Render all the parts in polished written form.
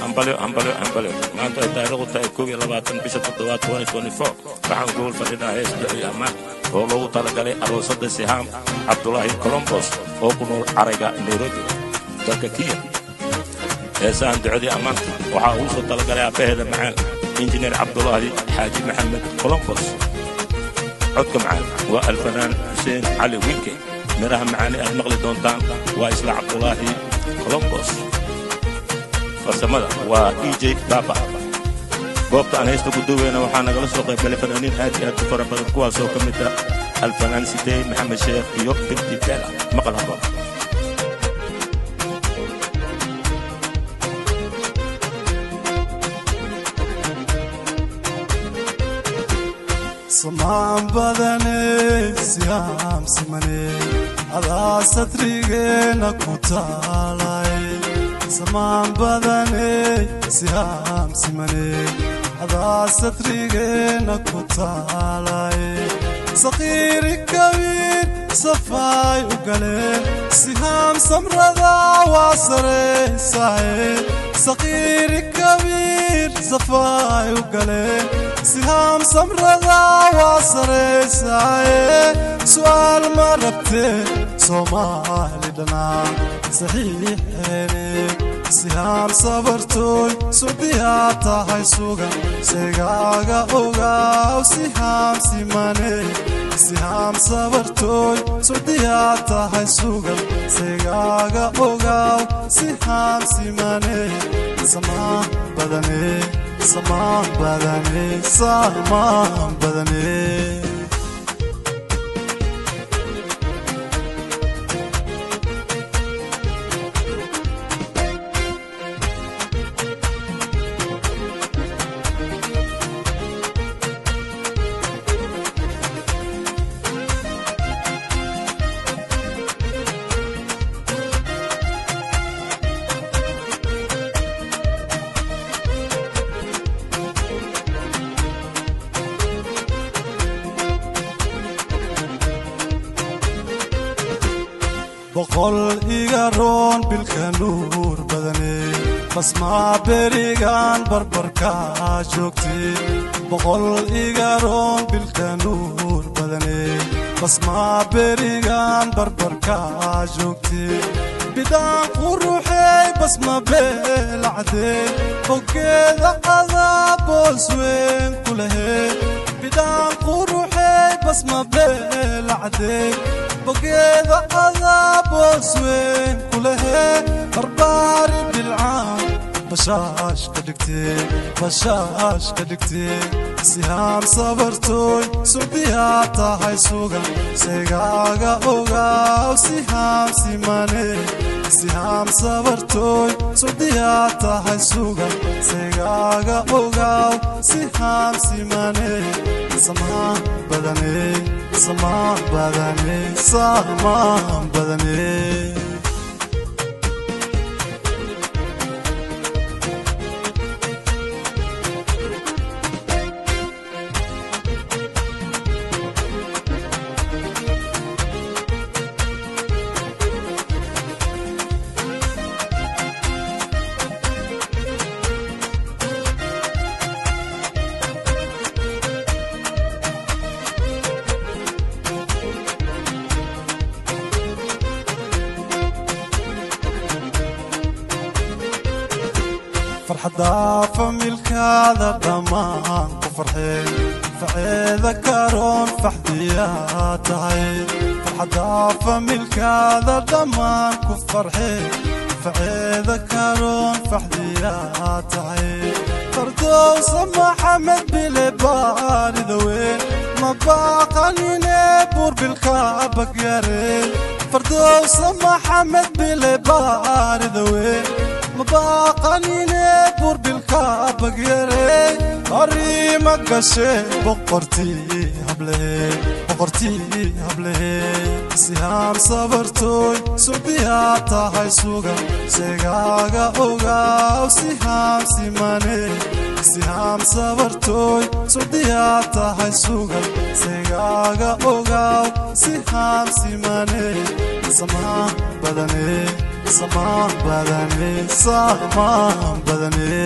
Hambalyo, hambalyo, hambalyo. Maanta ay taariikhdu tahay 21 bisha toddobaad 2024, waxaan gogol fadhinaa hees duco iyo ammaan oo loogu talagalay aroosada Sihaam Cabdulaahi Colombos oo ku nool carayga Nairobi, dalka Kenya. Heesahan ducadii ammaanta waxaa ugu soo talagalay aabbaheeda macaan, Injineer Cabdulaahi Xaaji Maxamed Colombos. Codka macaan waa Alfanaan Xuseen Cali Winke. Miraha macaani aad maqli doontaan waa isla Cabdulaahi Colombos. Farsamada waa DJ Baba. Goobta aan heesta ku duweyna waxaa nagala soo qaybgalay fanaaniin aad iyo aad u fara badan, kuwaasoo ka mid ah Alfanaan Sitey Maxamed Sheekh iyo Binti Bela. Maqal haboon. Samaan badane, siyaam simane, adaa satrigeena ku taalay. Samaan badane, siyaam simane, adaa satrigeena ku taalay. Saqiiri kabiir safaay u galeen, sihaam samrada waa saraysaye. Saqiiri kabiir safaay u galeen, sihaam samrada waa saraysaye. Su'aal ma rabtee, Soomaali dhanaa saxiixeene. Sihaam sabartooy, sudiyaa tahay sugan, sheegaaga ogaaw. Sihaam simane, sihaam sabartooy, sudiyaa tahay sugan, sheegaaga ogaaw. Sihaam simane, samaan badane, samaan badane, samaan badane. Boqol iga roon bilka nuur badane, basmaa berigan barbarkaa joogtay. Boqol iga roon bilka nuur badane, basmaa berigan barbarkaa joogtay. Bidaan quruxey, basma beelacdee, boggeeda adaa boos weyn ku lehee. Bidaan quruxey, basma beelacdee, bogeeda adaa boos weyn ku lehee. Barbaari bilcaan bashaash ka dhigtee, bashaash ka dhigtee. Sihaam sabartooy, sudiyaa tahay sugan, sheegaaga ogaaw. Sihaam simane, sihaam sabartooy, sudiyaa tahay sugan, sheegaaga ogaaw. Sihaam simane, samaan badane, samaan badane, samaan badane. Farxaddaa familkaada dhammaan ku farxeen, faceeda karoon faxdiyaa tahay. Farxaddaa familkaada dhammaan ku farxeen, faceeda karoon faxdiyaa tahay. Fardowsa Maxamed bile baarida weyn, ma baaqanine buurbilka bagyare. Fardowsa Maxamed bile baarida weyn, mabaaqanine buurbilka bagyare. Arrima gashe boqortii hablehe, boqortii hablehe. Sihaam sabartooy, sudiyaa tahay sugan, sheegaaga ogaaw. Sihaam simane, sihaam sabartooy, sudiyaa tahay sugan, sheegaaga ogaaw. Sihaam simane, samaan badane, Samaan badane, samaan badane.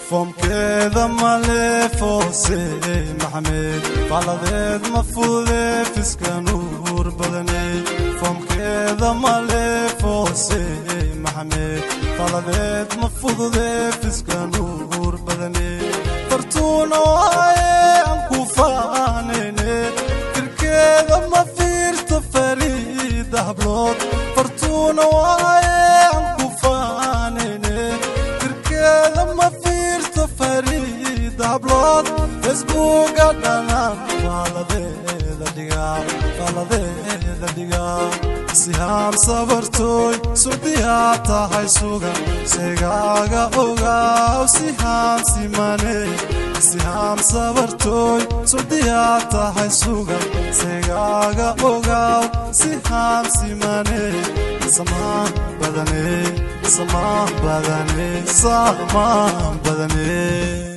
Foomkeeda male foose Maxamed, faaladeed ma fude, fiska nuur badane. Foomkeeda male foose Maxamed, faaladeed ma fudude, fiska nuur badane. Fartuuna waaye aan ku faanayne, firkeeda ma fiirto fariida hablood. Fartuuna waaye aan ku faanayne, firkeeda ma fiirto fariida hablood. Facebooka dhanan faaladeeda dhigaa, faaladeeda dhigaa. Sihaam sabartooy, sudiyaa tahay suga, segaaga ogaaw. Sihaam simane, sihaam sabartooy, sudiyaa tahay suga, segaaga ogaaw. Sihaam simane, samaan badane, samaan badane, samaan badane.